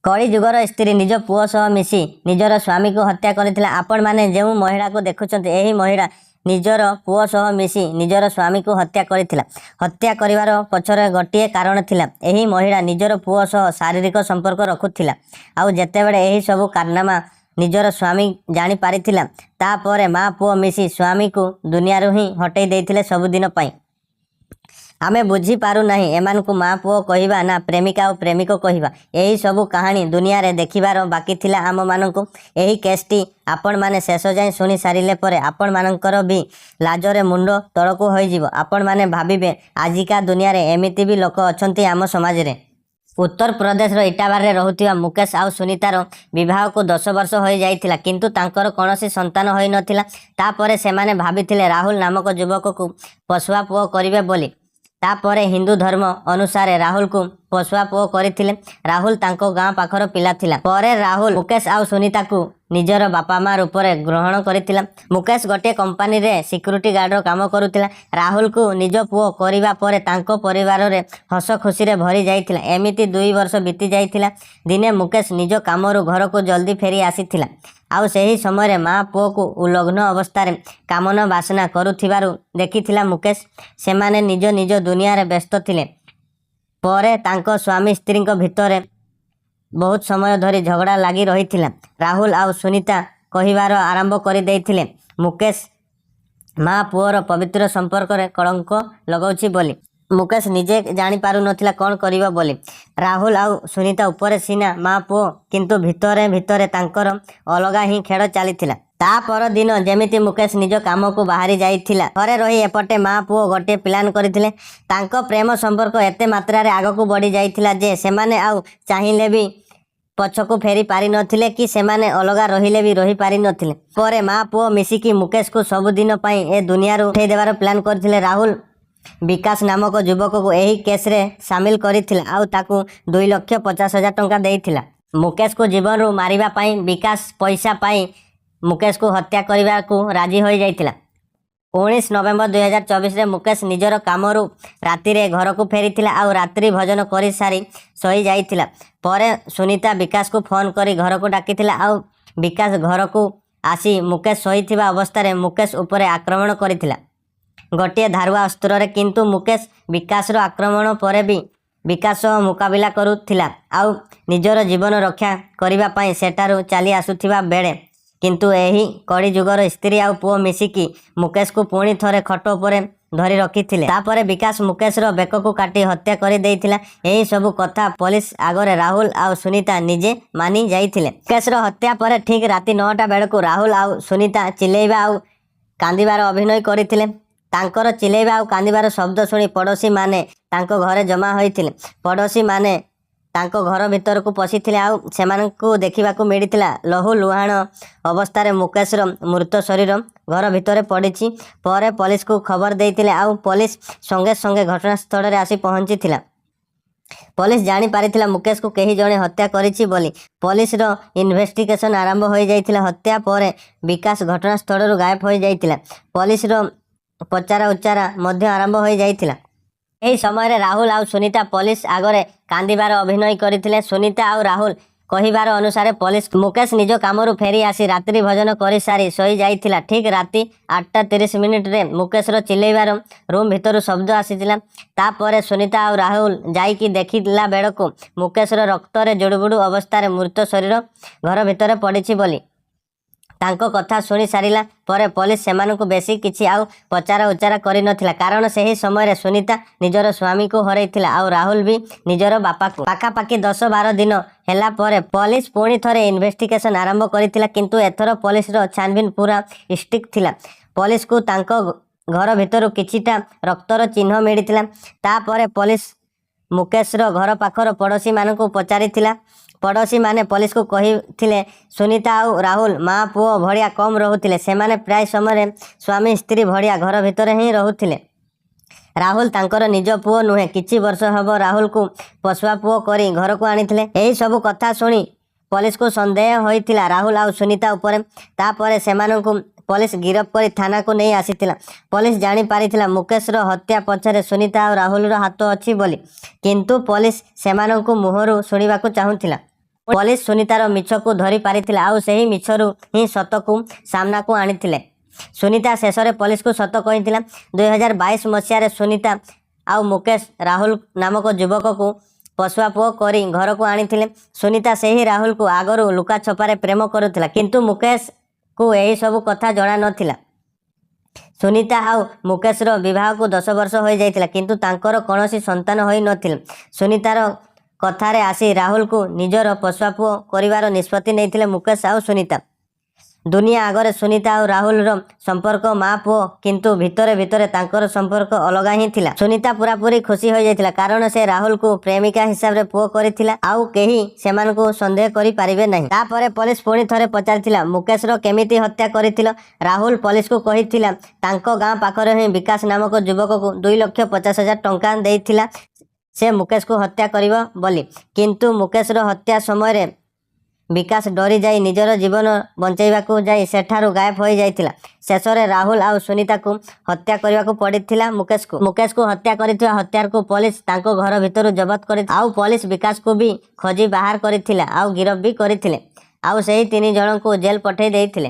କଳିଯୁଗର ସ୍ତ୍ରୀ ନିଜ ପୁଅ ସହ ମିଶି ନିଜର ସ୍ୱାମୀକୁ ହତ୍ୟା କରିଥିଲା। ଆପଣମାନେ ଯେଉଁ ମହିଳାକୁ ଦେଖୁଛନ୍ତି, ଏହି ମହିଳା ନିଜର ପୁଅ ସହ ମିଶି ନିଜର ସ୍ୱାମୀକୁ ହତ୍ୟା କରିଥିଲା। ହତ୍ୟା କରିବାର ପଛରେ ଗୋଟିଏ କାରଣ ଥିଲା। ଏହି ମହିଳା ନିଜର ପୁଅ ସହ ଶାରୀରିକ ସମ୍ପର୍କ ରଖୁଥିଲା। ଆଉ ଯେତେବେଳେ ଏହି ସବୁ କାରନାମା ନିଜର ସ୍ୱାମୀ ଜାଣିପାରିଥିଲା, ତାପରେ ମା ପୁଅ ମିଶି ସ୍ୱାମୀକୁ ଦୁନିଆରୁ ହିଁ ହଟେଇ ଦେଇଥିଲେ ସବୁଦିନ ପାଇଁ। ଆମେ ବୁଝିପାରୁନାହିଁ, ଏମାନଙ୍କୁ ମା ପୁଅ କହିବା ନା ପ୍ରେମିକା ଓ ପ୍ରେମିକ କହିବା। ଏହି ସବୁ କାହାଣୀ ଦୁନିଆରେ ଦେଖିବାର ବାକି ଥିଲା ଆମମାନଙ୍କୁ। ଏହି କେସ୍ଟି ଆପଣମାନେ ଶେଷ ଯାଏଁ ଶୁଣି ସାରିଲେ ପରେ ଆପଣମାନଙ୍କର ବି ଲାଜରେ ମୁଣ୍ଡ ତଳକୁ ହୋଇଯିବ। ଆପଣମାନେ ଭାବିବେ, ଆଜିକା ଦୁନିଆରେ ଏମିତି ବି ଲୋକ ଅଛନ୍ତି ଆମ ସମାଜରେ। ଉତ୍ତରପ୍ରଦେଶର ଇଟାବାରରେ ରହୁଥିବା ମୁକେଶ ଆଉ ସୁନୀତାର ବିବାହକୁ 10 ବର୍ଷ ହୋଇଯାଇଥିଲା, କିନ୍ତୁ ତାଙ୍କର କୌଣସି ସନ୍ତାନ ହୋଇନଥିଲା। ତାପରେ ସେମାନେ ଭାବିଥିଲେ ରାହୁଲ ନାମକ ଯୁବକକୁ ପୋଷୁଆ ପୁଅ କରିବେ ବୋଲି। ତାପରେ ହିନ୍ଦୁ ଧର୍ମ ଅନୁସାରେ ରାହୁଲକୁ ପୋଷୁଆ ପୁଅ କରିଥିଲେ। ରାହୁଲ ତାଙ୍କ ଗାଁ ପାଖର ପିଲା ଥିଲା। ପରେ ରାହୁଲ ମୁକେଶ ଆଉ ସୁନୀତାକୁ ନିଜର ବାପା ମା ରୂପରେ ଗ୍ରହଣ କରିଥିଲା। ମୁକେଶ ଗୋଟିଏ କମ୍ପାନୀରେ ସିକ୍ୟୁରିଟି ଗାର୍ଡର କାମ କରୁଥିଲା। ରାହୁଲକୁ ନିଜ ପୁଅ କରିବା ପରେ ତାଙ୍କ ପରିବାରରେ ହସ ଖୁସିରେ ଭରି ଯାଇଥିଲା। ଏମିତି 2 ବର୍ଷ ବିତି ଯାଇଥିଲା। ଦିନେ ମୁକେଶ ନିଜ କାମରୁ ଘରକୁ ଜଲ୍ଦି ଫେରି ଆସିଥିଲା ଆଉ ସେହି ସମୟରେ ମା ପୁଅକୁ ଉଲଗ୍ନ ଅବସ୍ଥାରେ କାମନା ବାସନା କରୁଥିବାରୁ ଦେଖିଥିଲା ମୁକେଶ। ସେମାନେ ନିଜ ନିଜ ଦୁନିଆରେ ବ୍ୟସ୍ତ ଥିଲେ। ପରେ ତାଙ୍କ ସ୍ୱାମୀ ସ୍ତ୍ରୀଙ୍କ ଭିତରେ ବହୁତ ସମୟ ଧରି ଝଗଡ଼ା ଲାଗି ରହିଥିଲା। ରାହୁଲ ଆଉ ସୁନୀତା କହିବାର ଆରମ୍ଭ କରିଦେଇଥିଲେ, ମୁକେଶ ମା ପୁଅର ପବିତ୍ର ସମ୍ପର୍କରେ କଳଙ୍କ ଲଗାଉଛି ବୋଲି। ମୁକେଶ ନିଜେ ଜାଣିପାରୁନଥିଲା କ'ଣ କରିବ ବୋଲି। ରାହୁଲ ଆଉ ସୁନୀତା ଉପରେ ସିନା ମା ପୁଅ, କିନ୍ତୁ ଭିତରେ ଭିତରେ ତାଙ୍କର ଅଲଗା ହିଁ ଖେଳ ଚାଲିଥିଲା। ତା ପରଦିନ ଯେମିତି ମୁକେଶ ନିଜ କାମକୁ ବାହାରି ଯାଇଥିଲା, ଘରେ ରହି ଏପଟେ ମା ପୁଅ ଗୋଟିଏ ପ୍ଲାନ୍ କରିଥିଲେ। ତାଙ୍କ ପ୍ରେମ ସମ୍ପର୍କ ଏତେ ମାତ୍ରାରେ ଆଗକୁ ବଢ଼ି ଯାଇଥିଲା ଯେ ସେମାନେ ଆଉ ଚାହିଁଲେ ବି ପଛକୁ ଫେରି ପାରିନଥିଲେ କି ସେମାନେ ଅଲଗା ରହିଲେ ବି ରହିପାରିନଥିଲେ। ପରେ ମା ପୁଅ ମିଶିକି ମୁକେଶକୁ ସବୁଦିନ ପାଇଁ ଏ ଦୁନିଆରୁ ଉଠେଇ ଦେବାର ପ୍ଲାନ୍ କରିଥିଲେ। ରାହୁଲ ବିକାଶ ନାମକ ଯୁବକକୁ ଏହି କେସ୍ରେ ସାମିଲ କରିଥିଲା ଆଉ ତାକୁ 2,50,000 ଟଙ୍କା ଦେଇଥିଲା ମୁକେଶକୁ ଜୀବନରୁ ମାରିବା ପାଇଁ। ବିକାଶ ପଇସା ପାଇଁ ମୁକେଶକୁ ହତ୍ୟା କରିବାକୁ ରାଜି ହୋଇଯାଇଥିଲା। 19 ନଭେମ୍ବର 2024ରେ ମୁକେଶ ନିଜର କାମରୁ ରାତିରେ ଘରକୁ ଫେରିଥିଲା ଆଉ ରାତ୍ରି ଭୋଜନ କରିସାରି ଶୋଇଯାଇଥିଲା। ପରେ ସୁନୀତା ବିକାଶକୁ ଫୋନ୍ କରି ଘରକୁ ଡାକିଥିଲା ଆଉ ବିକାଶ ଘରକୁ ଆସି ମୁକେଶ ଶୋଇଥିବା ଅବସ୍ଥାରେ ମୁକେଶ ଉପରେ ଆକ୍ରମଣ କରିଥିଲା ଗୋଟିଏ ଧାରୁଆ ଅସ୍ତ୍ରରେ। କିନ୍ତୁ ମୁକେଶ ବିକାଶର ଆକ୍ରମଣ ପରେ ବି ବିକାଶ ସହ ମୁକାବିଲା କରୁଥିଲା ଆଉ ନିଜର ଜୀବନ ରକ୍ଷା କରିବା ପାଇଁ ସେଠାରୁ ଚାଲି ଆସୁଥିବା ବେଳେ କିନ୍ତୁ ଏହି କଳି ଯୁଗର ସ୍ତ୍ରୀ ଆଉ ପୁଅ ମିଶିକି ମୁକେଶକୁ ପୁଣି ଥରେ ଖଟ ଉପରେ ଧରି ରଖିଥିଲେ। ତାପରେ ବିକାଶ ମୁକେଶର ବେକକୁ କାଟି ହତ୍ୟା କରିଦେଇଥିଲା। ଏହି ସବୁ କଥା ପୋଲିସ ଆଗରେ ରାହୁଲ ଆଉ ସୁନୀତା ନିଜେ ମାନି ଯାଇଥିଲେ। ମୁକେଶର ହତ୍ୟା ପରେ ଠିକ ରାତି 9ଟା ବେଳକୁ ରାହୁଲ ଆଉ ସୁନୀତା ଚିଲେଇବା ଆଉ କାନ୍ଦିବାର ଅଭିନୟ କରିଥିଲେ। ତାଙ୍କର ଚିଲେଇବା ଆଉ କାନ୍ଦିବାର ଶବ୍ଦ ଶୁଣି ପଡ଼ୋଶୀମାନେ ତାଙ୍କ ଘରେ ଜମା ହୋଇଥିଲେ। ପଡ଼ୋଶୀମାନେ ତାଙ୍କ ଘର ଭିତରକୁ ପଶିଥିଲେ ଆଉ ସେମାନଙ୍କୁ ଦେଖିବାକୁ ମିଳିଥିଲା, ଲହୁ ଲୁହାଣ ଅବସ୍ଥାରେ ମୁକେଶର ମୃତ ଶରୀର ଘର ଭିତରେ ପଡ଼ିଛି। ପରେ ପୋଲିସକୁ ଖବର ଦେଇଥିଲେ ଆଉ ପୋଲିସ ସଙ୍ଗେ ସଙ୍ଗେ ଘଟଣାସ୍ଥଳରେ ଆସି ପହଞ୍ଚିଥିଲା। ପୋଲିସ ଜାଣିପାରିଥିଲା ମୁକେଶକୁ କେହି ଜଣେ ହତ୍ୟା କରିଛି ବୋଲି। ପୋଲିସର ଇନଭେଷ୍ଟିଗେସନ ଆରମ୍ଭ ହୋଇଯାଇଥିଲା। ହତ୍ୟା ପରେ ବିକାଶ ଘଟଣାସ୍ଥଳରୁ ଗାୟବ ହୋଇଯାଇଥିଲା। ପୋଲିସର ପଚରା ଉଚରା ମଧ୍ୟ ଆରମ୍ଭ ହୋଇଯାଇଥିଲା। ଏହି ସମୟରେ ରାହୁଲ ଆଉ ସୁନୀତା ପୋଲିସ ଆଗରେ କାନ୍ଦିବାର ଅଭିନୟ କରିଥିଲେ। ସୁନୀତା ଆଉ ରାହୁଲ କହିବାର ଅନୁସାରେ ପୋଲିସ, ମୁକେଶ ନିଜ କାମରୁ ଫେରି ଆସି ରାତ୍ରି ଭୋଜନ କରିସାରି ଶୋଇଯାଇଥିଲା। ଠିକ୍ ରାତି 8ଟା 30 ମିନିଟରେ ମୁକେଶର ଚିଲେଇବାର ରୁମ୍ ଭିତରୁ ଶବ୍ଦ ଆସିଥିଲା। ତାପରେ ସୁନୀତା ଆଉ ରାହୁଲ ଯାଇକି ଦେଖିଲା ବେଳକୁ ମୁକେଶର ରକ୍ତରେ ଜୁଡ଼ୁବୁଡ଼ୁ ଅବସ୍ଥାରେ ମୃତ ଶରୀର ଘର ଭିତରେ ପଡ଼ିଛି ବୋଲି। ତାଙ୍କ କଥା ଶୁଣି ସାରିଲା ପରେ ପୋଲିସ ସେମାନଙ୍କୁ ବେଶୀ କିଛି ଆଉ ପଚରା ଉଚରା କରିନଥିଲା, କାରଣ ସେହି ସମୟରେ ସୁନୀତା ନିଜର ସ୍ୱାମୀକୁ ହରାଇଥିଲା ଆଉ ରାହୁଲ ବି ନିଜର ବାପାକୁ। ପାଖାପାଖି 10-12 ଦିନ ହେଲା ପରେ ପୋଲିସ ପୁଣି ଥରେ ଇନଭେଷ୍ଟିଗେସନ ଆରମ୍ଭ କରିଥିଲା, କିନ୍ତୁ ଏଥର ପୋଲିସର ଛାନଭିନ ପୁରା ଷ୍ଟ୍ରିକ୍ଟ ଥିଲା। ପୋଲିସକୁ ତାଙ୍କ ଘର ଭିତରୁ କିଛିଟା ରକ୍ତର ଚିହ୍ନ ମିଳିଥିଲା। ତାପରେ ପୋଲିସ ମୁକେଶର ଘର ପାଖର ପଡ଼ୋଶୀମାନଙ୍କୁ ପଚାରିଥିଲା। ପଡ଼ୋଶୀମାନେ ପୋଲିସକୁ କହିଥିଲେ, ସୁନୀତା ଆଉ ରାହୁଲ ମା ପୁଅ ଭଳିଆ କମ୍ ରହୁଥିଲେ। ସେମାନେ ପ୍ରାୟ ସମୟରେ ସ୍ୱାମୀ ସ୍ତ୍ରୀ ଭଳିଆ ଘର ଭିତରେ ହିଁ ରହୁଥିଲେ। ରାହୁଲ ତାଙ୍କର ନିଜ ପୁଅ ନୁହେଁ। କିଛି ବର୍ଷ ହେବ ରାହୁଲକୁ ପୋଷୁଆ ପୁଅ କରି ଘରକୁ ଆଣିଥିଲେ। ଏହି ସବୁ କଥା ଶୁଣି ପୋଲିସକୁ ସନ୍ଦେହ ହୋଇଥିଲା ରାହୁଲ ଆଉ ସୁନୀତା ଉପରେ। ତାପରେ ସେମାନଙ୍କୁ ପୋଲିସ ଗିରଫ କରି ଥାନାକୁ ନେଇ ଆସିଥିଲା। ପୋଲିସ ଜାଣିପାରିଥିଲା ମୁକେଶର ହତ୍ୟା ପଛରେ ସୁନୀତା ଆଉ ରାହୁଲର ହାତ ଅଛି ବୋଲି, କିନ୍ତୁ ପୋଲିସ ସେମାନଙ୍କୁ ମୁହଁରୁ ଶୁଣିବାକୁ ଚାହୁଁଥିଲା। ପୋଲିସ ସୁନୀତାର ମିଛକୁ ଧରି ପାରିଥିଲା ଆଉ ସେହି ମିଛରୁ ହିଁ ସତକୁ ସାମ୍ନାକୁ ଆଣିଥିଲେ। ସୁନୀତା ଶେଷରେ ପୋଲିସକୁ ସତ କହିଥିଲା। 2022 ମସିହାରେ ସୁନୀତା ଆଉ ମୁକେଶ ରାହୁଲ ନାମକ ଯୁବକକୁ ପୋଷୁଆ ପୁଅ କରି ଘରକୁ ଆଣିଥିଲେ। ସୁନୀତା ସେହି ରାହୁଲକୁ ଆଗରୁ ଲୁକାଛପାରେ ପ୍ରେମ କରୁଥିଲା, କିନ୍ତୁ ମୁକେଶକୁ ଏହିସବୁ କଥା ଜଣା ନଥିଲା। ସୁନୀତା ଆଉ ମୁକେଶର ବିବାହକୁ 10 ବର୍ଷ ହୋଇଯାଇଥିଲା, କିନ୍ତୁ ତାଙ୍କର କୌଣସି ସନ୍ତାନ ହୋଇନଥିଲା। ସୁନୀତାର କଥାରେ ଆସି ରାହୁଲକୁ ନିଜର ପୋଷୁଆ ପୁଅ କରିବାର ନିଷ୍ପତ୍ତି ନେଇଥିଲେ ମୁକେଶ ଆଉ ସୁନୀତା। ଦୁନିଆ ଆଗରେ ସୁନୀତା ଆଉ ରାହୁଲର ସମ୍ପର୍କ ମା ପୁଅ, କିନ୍ତୁ ଭିତରେ ଭିତରେ ତାଙ୍କର ସମ୍ପର୍କ ଅଲଗା ହିଁ ଥିଲା। ସୁନୀତା ପୁରାପୁରି ଖୁସି ହୋଇଯାଇଥିଲା, କାରଣ ସେ ରାହୁଲକୁ ପ୍ରେମିକା ହିସାବରେ ପୁଅ କରିଥିଲା ଆଉ କେହି ସେମାନଙ୍କୁ ସନ୍ଦେହ କରିପାରିବେ ନାହିଁ। ତାପରେ ପୋଲିସ ପୁଣି ଥରେ ପଚାରିଥିଲା, ମୁକେଶର କେମିତି ହତ୍ୟା କରିଥିଲ? ରାହୁଲ ପୋଲିସକୁ କହିଥିଲା, ତାଙ୍କ ଗାଁ ପାଖରେ ହିଁ ବିକାଶ ନାମକ ଯୁବକକୁ 2,50,000 ଟଙ୍କା ଦେଇଥିଲା ସେ ମୁକେଶକୁ ହତ୍ୟା କରିବ ବୋଲି। କିନ୍ତୁ ମୁକେଶର ହତ୍ୟା ସମୟରେ ବିକାଶ ଡରି ଯାଇ ନିଜର ଜୀବନ ବଞ୍ଚାଇବାକୁ ଯାଇ ସେଠାରୁ ଗାୟବ ହୋଇଯାଇଥିଲା। ଶେଷରେ ରାହୁଲ ଆଉ ସୁନୀତାକୁ ହତ୍ୟା କରିବାକୁ ପଡ଼ିଥିଲା ମୁକେଶକୁ। ମୁକେଶକୁ ହତ୍ୟା କରିଥିବା ହତ୍ୟାରକୁ ପୋଲିସ ତାଙ୍କ ଘର ଭିତରୁ ଜବତ କରି ଆଉ ପୋଲିସ ବିକାଶକୁ ବି ଖୋଜି ବାହାର କରିଥିଲା ଆଉ ଗିରଫ ବି କରିଥିଲେ ଆଉ ସେହି ତିନି ଜଣଙ୍କୁ ଜେଲ ପଠାଇ ଦେଇଥିଲେ।